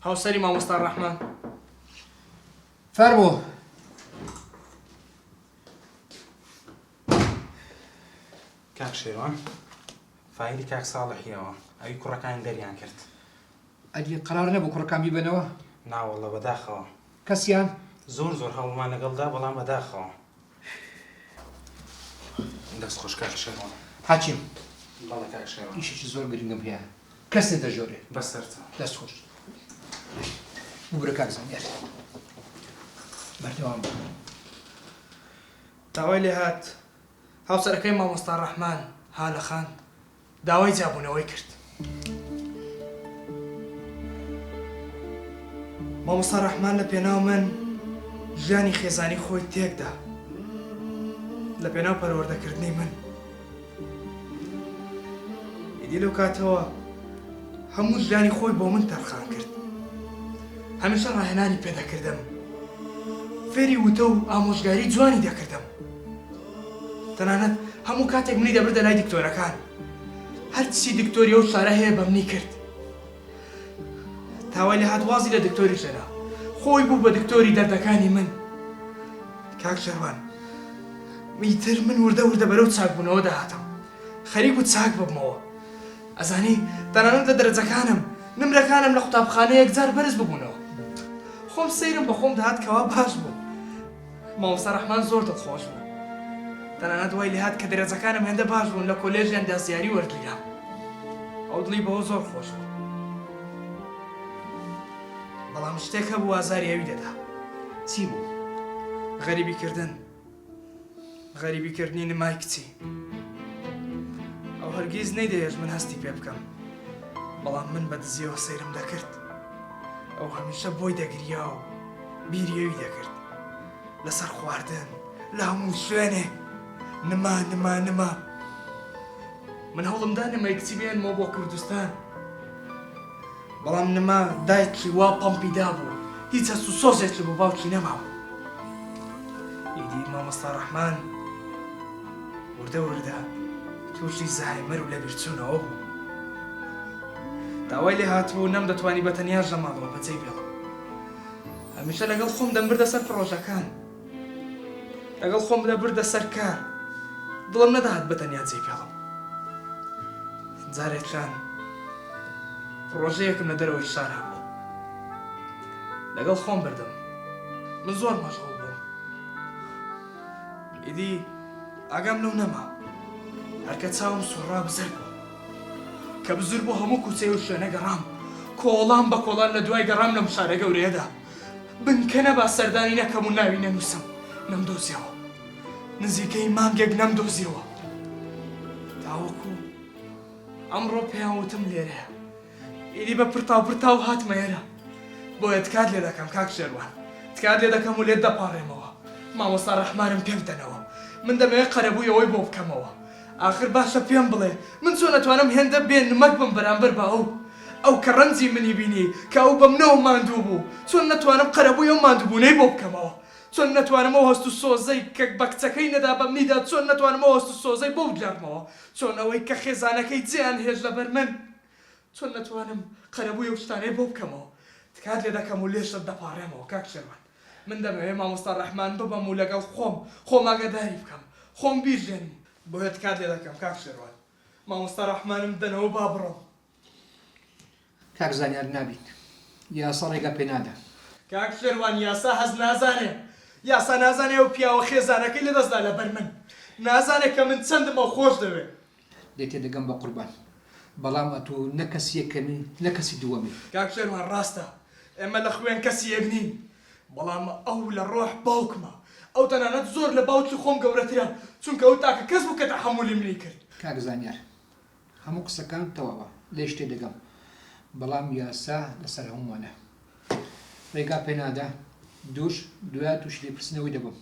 هاوسەری مامۆستا ڕەحمان. فەرموو. کاک شێروان فایلی کاک ساڵحیەوە ئەوی کوڕەکانی دەریان کرد. ئەدی قەرار نەبوو کوڕەکان بیبەنەوە؟ ناوەڵڵە بەداخەوە. کەسیان؟ زۆر زۆر هەوڵمان لەگەڵ دا بەڵام بەداخەوە. دەست خۆش کاک شێروان. حەکیم. بەڵێ کاک شێروان. ئیشێکی زۆر گرنگم هەیە کەس نەدەژۆرێ. بەسەرچاو. دەست خۆش. ببورە کاک زانیار. بەردەوام بە. داوای لێهات هاوسەرەکەی مامۆستا ڕەحمان، هالە خان، داوای جیابوونەوەی کرد. مامۆستا ڕەحمان لە پێناو من ژیانی خێزانی خۆی تێکدا. لە پێناو پەروەردەکردنی من. ئیدی لەو کاتەوە هەموو ژیانی خۆی بۆ من تەرخان کرد. هەمیشە ڕاهێنانی پێ دەکردم. فێری وتە و ئامۆژگاری جوانی دەکردم. تەنانەت هەموو کاتێک منی دەبردە لای دکتۆرەکان. هەرچی دکتۆری ئەو شارە هەیە بە منی کرد. تا وای لێهات وازی لە دکتۆریش هێنا. خۆی بوو بە دکتۆری دەردەکانی من. کاک شێروان، ئیتر من وردە وردە بەرەو چاکبوونەوە دەهاتم. خەریک بوو چاک ببمەوە. ئەزانی تەنانەت لە دەرەجەکانم، نمرەکانم لە قوتابخانە یەکجار بەرز ببوونەوە. خۆم سەیرم بە خۆم دەهات کەوا باش بووم. مامۆستا ڕەحمان زۆر دڵخۆش بوو. تەنانەت وای لێهات کە دەرەجەکانم هێندە باش بوون لە کۆلێژی ئەندازیاری وەرگیرام. ئەو دڵی بەوە زۆر خۆش بوو. بەڵام شتێک هەبوو ئازاری ئەوی دەدا. چی بوو؟ غەریبی کردن. غەریبی کردنی نمای کچی. ئەو هەرگیز نەیدەهێشت من هەستی پێ بکەم. بەڵام من بە دزیەوە سەیرم دەکرد. ئەو هەمیشە بۆی دەگریا و بیری ئەوی دەکرد. لەسەر خواردن، لە هەموو شوێنێک. نما، نما، نما. من هەوڵمدا نمای کچی بهێنمەوە بۆ کوردستان. بەڵام نما دایکی وا پەمپی دابوو هیچ هەست و سۆزێکی بۆ باوکی نەمابوو. ئیدی مامۆستا ڕەحمان وردە وردە تووشی زەهایمەر و لەبیرچوونەوە بوو. تا وای لێ هاتبوو نەمدەتوانی بە تەنیاش لە ماڵەوە بەجێی بێڵم. هەمیشە لەگەڵ خۆم دەمبردە سەر پڕۆژەکان. لەگەڵ خۆم دەبردە سەر کار. دڵم نەدەهات بە تەنیا جێی بێڵم. جارێکیان پڕۆژەیەکم لە دەرەوەی شار هەبوو. لەگەڵ خۆم بردم. من زۆر مەشغوڵ بووم. ئیدی ئاگام لەو نەما. هەرکە چاوم سوڕا بزر بوو. کە بزر بۆ هەموو کوچەی و شوێنە گەڕام. کۆڵان بە کۆڵان لە دوای گەڕام لەم شارە گەورەیەدا. بنکە نەبا سەردانی نەکەم و ناوی نەنووسم. نەمدۆزیەوە. نزیکەی مانگێک نەمدۆزیەوە. تاوەکو ئەمڕۆ پێیان وتم لێرەیە. ئیدی بە پرتاو پرتاو هاتمە ئێرە. بۆیە تکات لێ دەکەم کاک شێروان. تکات لێ دەکەم و لێت دەپاڕێمەوە. مامۆستا ڕەحمانم پێ بدەنەوە. من دەمەوێ قەرەبووی ئەوەی بۆ بکەمەوە. ئاخر باشە پێم بڵێ من چۆن ئەتوانم هێندە بێ نمەک بم بەرامبەر بە ئەو؟ ئەو کە ڕەنجی منی بینی، کە ئەو بە منەوە ماندوو بوو، چۆن نەتوانم قەرەبووی ئەو ماندووبوونەی بۆ بکەمەوە؟ چۆن نەتوانم ئەو هەست و سۆزەی کە بە کچەکەی نەدا بە منی دا چۆن نەتوانم ئەو هەست و سۆزەی بۆ بگێڕمەوە؟ چۆن ئەوەی کە خێزانەکەی جێیان هێشت لەبەر من چۆن نەتوانم قەرەبووی ئەو شتانەی بۆ بکەمەوە؟ تکات لێ دەکەم و لێشت دەپاڕێمەوە کاک شێروان من دەمەوێ مامۆستا ڕەحمان ببەم و لەگەڵ خۆم خۆم ئاگاداری بکەم خۆم بیرژێنم بۆیە تکات لێ دەکەم کاک شێروان مامۆستا ڕەحمانم بدەنەوە با بڕۆم. کاک زانیار نابیت یاسا ڕێگا پێ نادا. کاک شێروان یاسا هەست نازانێ یاسا نازانێ ئەو پیاوە خێزانەکەی لەدەست دا لەبەر من نازانێ کە من چەندم ئەو خۆش دەوێ. لێ تێدەگەم بەقوربان بەڵام ئەتوو نە کەسی یەکەمی نە کەسی دووەمی. کاک شێروان ڕاستە ئێمە لە خوێن کەسی یەک نین بەڵام ئەو لە ڕۆح باوکمە ئەو تەنانەت زۆر لە باوکی خۆم گەورەترە چونکە ئەو تاکە کەس بوو کە تەحەمولی منی کرد. کاک زانیار هەموو قسەکانت تەواوە لێش تێدەگەم بەڵام یاسا لەسەر هەموومانە ڕێگا پێنادا دووش دویا توشی لێپرسینەوەی دەبم.